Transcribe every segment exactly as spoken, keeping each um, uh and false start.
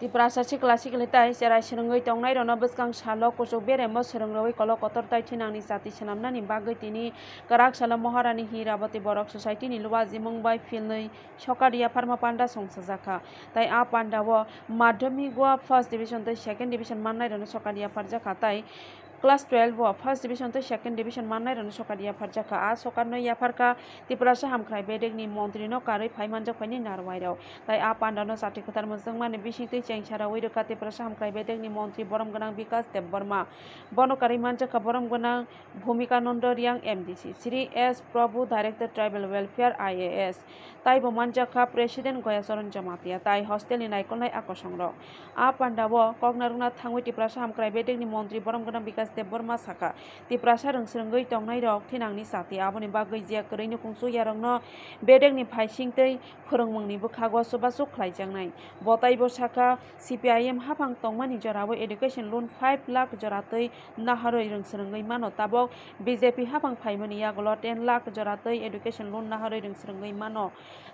Tiprasa sikla sikli tai cherai swrwngwi tongnairokno bwskang salo kuchuk beremo swrwng rwui kolok kotor tai thinangni chati swnamnani bagwi tini kwrak salo Maharani Hirabati Borok Society ni luwa jimung bai philnwi sokar yapharma panda songchajakha. Tai a pandao madhyamik o first division tei second division mannairokno sokar yapharjakha tai class twelve o first division tei second division mannairokno sokar yapharjakha. A sokarno yapharkha Tiprasa hamkrai bedekni montrino karwi phai manjak phaini narwai rok. Tai a pandano chati kwthar mwchwngmani bisingtwi chengsa rawi rwkha Tiprasa hamkrai bedekni montri borom gwnang Bikas Debbarma. Bono karwi manjakha borom gwnang Bhumikananda Riang M D C, Shri S Prabhu Director Tribal Welfare I A S. Taibo manjakha President Goyacharan Jamatia tai hostelni naikolnai akosongrok. A pandao koknarwkna thangwi Tiprasa hamkrai bedekni montri borom gwnang Bikas Debbarma sakha, Tiprasa rwngswrwngwi tongnairok thinangni chati, aboni bagwi je kwrwini kungsu yarokno bedekni phaising tei phwrwngmungni bwkhago chubachu khlaijaknai. Bo taibo sakha, C P I M haphang tongmani jorao education loan five lakh jora twi naharwi rwngswrwngwi mano, tabok B J P haphang phaimani yagulo ten lakh jora twi education loan naharwi rwngswrwngwi mano.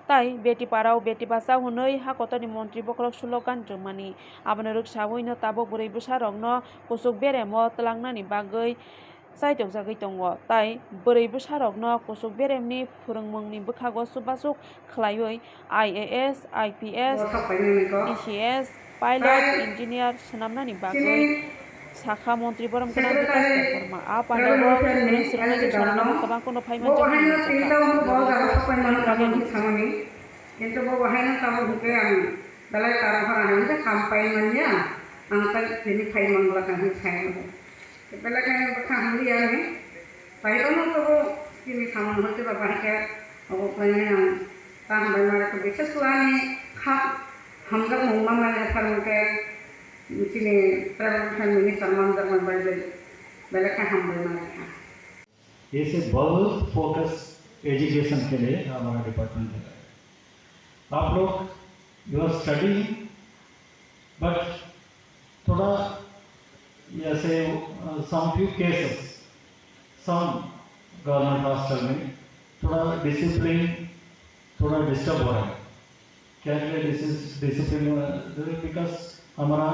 Tai Beti Padhao Beti Bachao hwnwi ha kotorni montri bokhorok slogan rwmani. Abono rwksawino tabok bwrwi bwsarokno kuchuk beremo twlangnani bagwi chaitokjagwi tongo, tai bwrwi bwsarokno kuchuk beremni phwrwngmungni bwkhago chubachu khlaiwi I A S, I P S, T C S, pilot, engineer swnamnani bagwi sakha montri borom gwnang Bikas Debbarma. A pandao rwngswrwngnairok salnabo kwbangkhe no phaimanjak hwnwi sakha. Kintu bo bahai no tabok hwnkhe ang belai tara hora hinwi khe kam pai manya, ang tai tini phai manglak hinwi sai mano. Belai khe bwkha hamliya ni, pai rwno tabok tini samung hwnkhe ba bahai khe obo khlainani ang ta hambai ma rwkha, bises khe ani kha hamjak mung ma manya thar hwnkhe chini tribal welfare minister manjak ma bai bai belai khe hambai ma rwkha. ऐसे बहुत focus education के लिए हमारा डिपार्टमेंट दे रहा है। आप लोग, you are studying, but थोड़ा ऐसे, uh, some few cases, some government hostel में थोड़ा डिसिप्लिन थोड़ा डिस्टर्ब हो रहा है। क्या क्या डिसिप्लिन? बिकॉज हमारा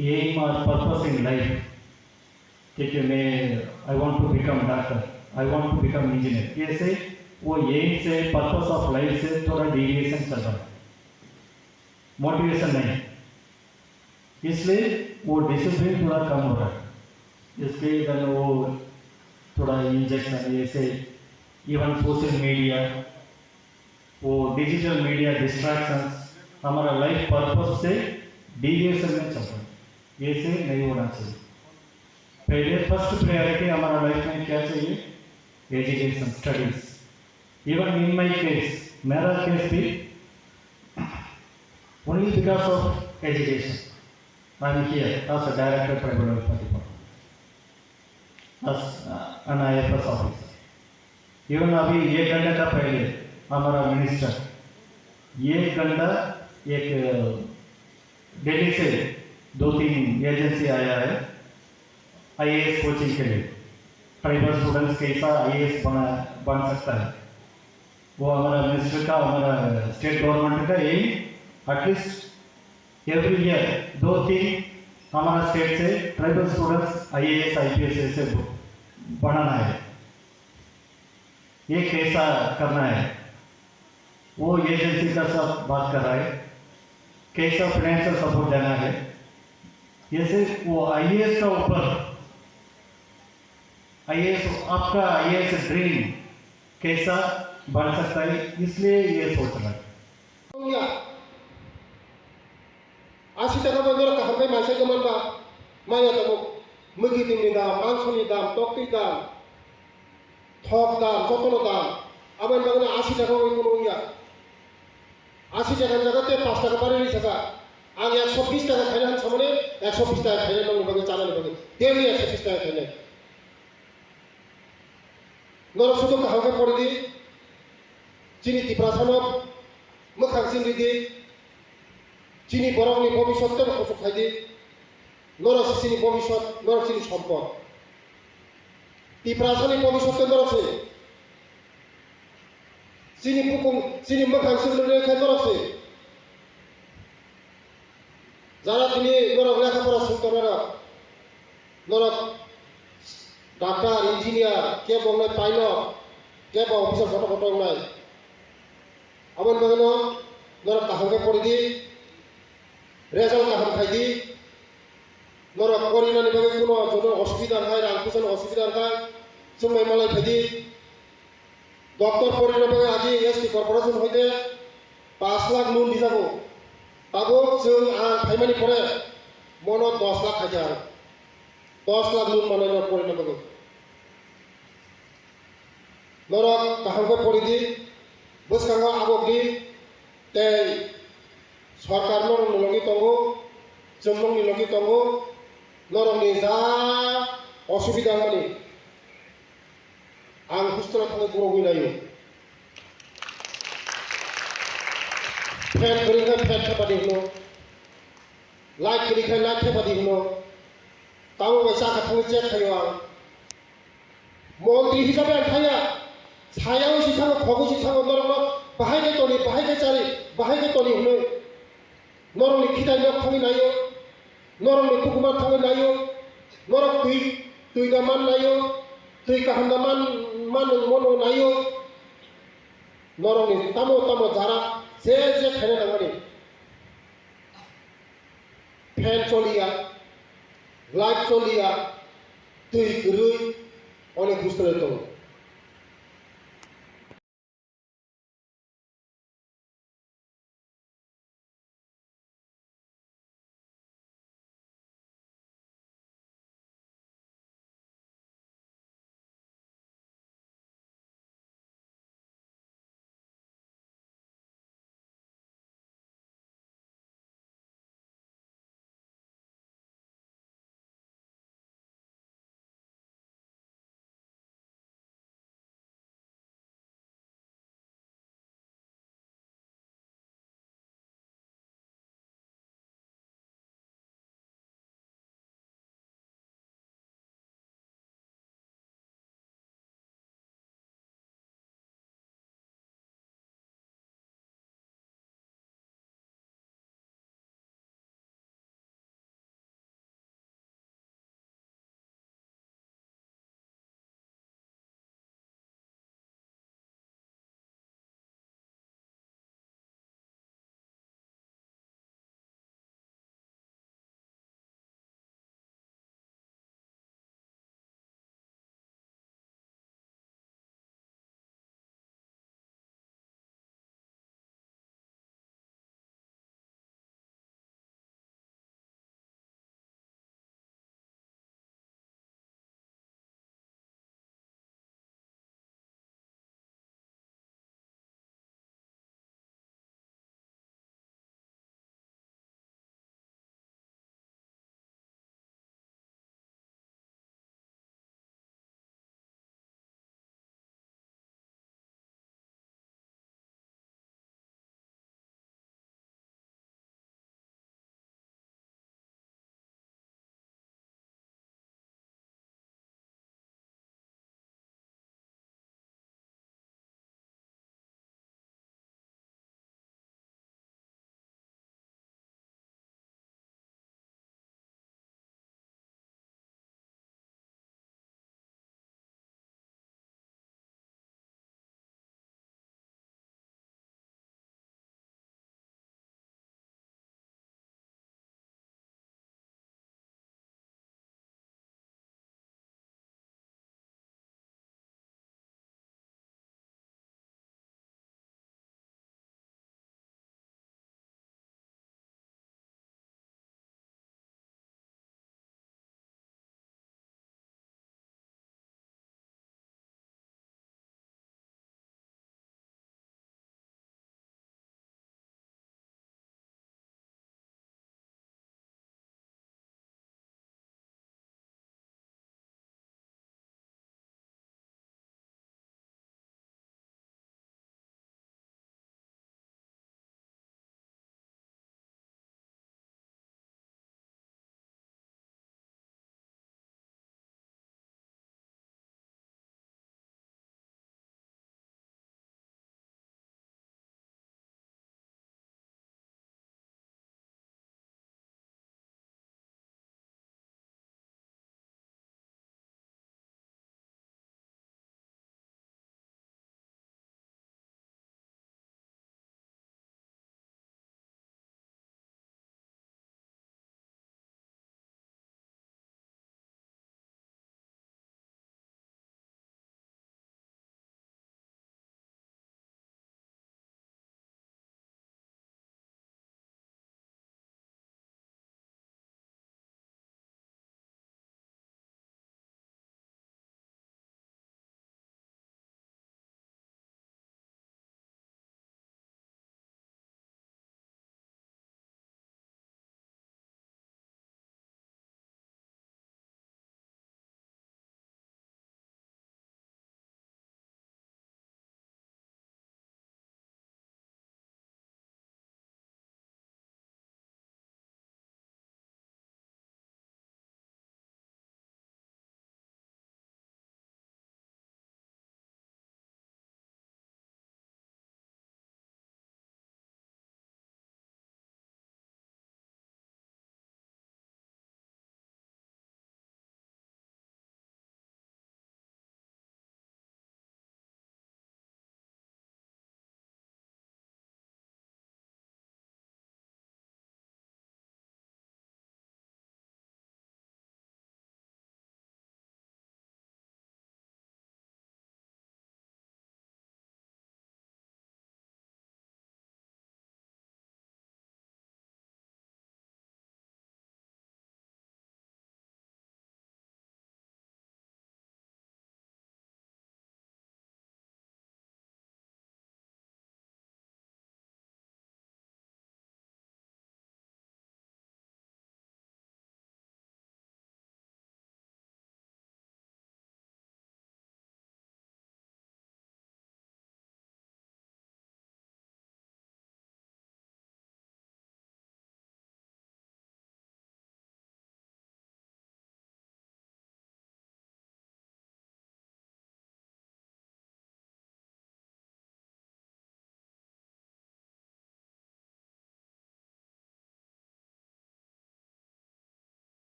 एम और पर्पस इन लाइफ, ठीक है, मैं, I want to become doctor, I want to become engineer, ऐसे वो एम से, पर्पस ऑफ लाइफ से थोड़ा डिविएशन चल रहा है, मोटिवेशन नहीं, इसलिए वो डिसिप्लिन थोड़ा कम हो रहा है। इसके इधर वो थोड़ा इंजेक्शन, ऐसे इवन सोशल मीडिया, वो डिजिटल मीडिया डिस्ट्रैक्शंस हमारा लाइफ पर्पस से डिविएशन में चल रहा है। ये से नहीं होना चाहिए। पहले फर्स्ट प्रायोरिटी हमारा लाइफ में क्या चाहिए? Education, studies. Even in my case, मेरा केस भी, only because of education I am here as a director tribal welfare department. As, uh, an I F S officer। Even अभी एक घंटे का पहले हमारा मिनिस्टर एक घंटा एक, अ, दिल्ली से दो तीन एजेंसी आया है आईएएस कोचिंग के लिए। ट्राइबल स्टूडेंट्स कैसा आईएएस बना, बन सकता है, वो हमारा मिनिस्टर का, हमारा स्टेट गवर्नमेंट का एम। एटलीस्ट एवरी ईयर दो तीन हमारा स्टेट से ट्राइबल स्टूडेंट्स आईएएस, आईपीएस ऐसे ब-, बनाना है। ये कैसा करना है, वो एजेंसी का साथ बात कर रहा है, कैसा फाइनेंशियल सपोर्ट देना है। जैसे वो आईएएस का ऊपर, आईएएस, आपका आईएएस ड्रीम कैसा बन सकता है, इसलिए ये सोच रहा है। Asi taka bai norok kaham khe mai sai tongmani ba, maya tongo, mwkhitwng ni dam, mangso ni dam, toktwi dam, thok dam, jotono dam, aboni bagwi no asi taka bai kunu wngya. Asi taka ni jaga tei pash taka barwi rwi saka, ang ekso bish taka khaina hinwi samani, ekso bish taka khaina nokni bagwi chanani bagwi, daily ekso bish taka khainai. Norok sudu kaham khe pori di, chini Tiprasano mwkhang chini di, chini borokni bobiswt tei kuchuk khai di, norok se chini bobiswt, norok chini sompot. Tiprasani bobiswt tei norok se, chini bukung, chini mwkhang chini khe norok se. Jara tini norok lekha pora swng tongnai rok, norok doctor, engineer, kebo wngnai pilot, kebo officer kotor kotor wngnai. Aboni bagwino norok kaham khe pori di, result kaham khai di. Norok porinani bagwi kuno joto osubida wngkha, rang puisani osubida wngkha, chwngbai malai phai di. Doctor porina bagwi agi S T corporation hoite pash lakh loan dijago. Tabuk chwng ang phaimani pore mono dos lakh khaikha ang. Dos lakh loan manai rok porina bagwi. Norok kaham khe pori di, bwskango abok di, tei sorkar norokni logi tongo, chwng nokni logi tongo, norokni ja osubida wngmani. Ang hostel o thangwi borogwi naio. Fan kwrwi khe fan thepadi hwno. Light kwrwi khe light thepadi hwno. Tabuk bai chakha thangwi check khaio ang. Montri hisabe ang thangya. Sayao si thango, khogo si thango, norokno bahai khe toni, bahai khe chari, bahai khe toni hwnwi. Norokni khitai nok thangwi naio, norokni tukuman thangwi naio, norok twi, twi da man naio, twi kaham da man, man mono naio, norokni tamo tamo jara je je khaina nangmani. Fan choliya, light choliya, twi kwrwi, onek hostel o tongo.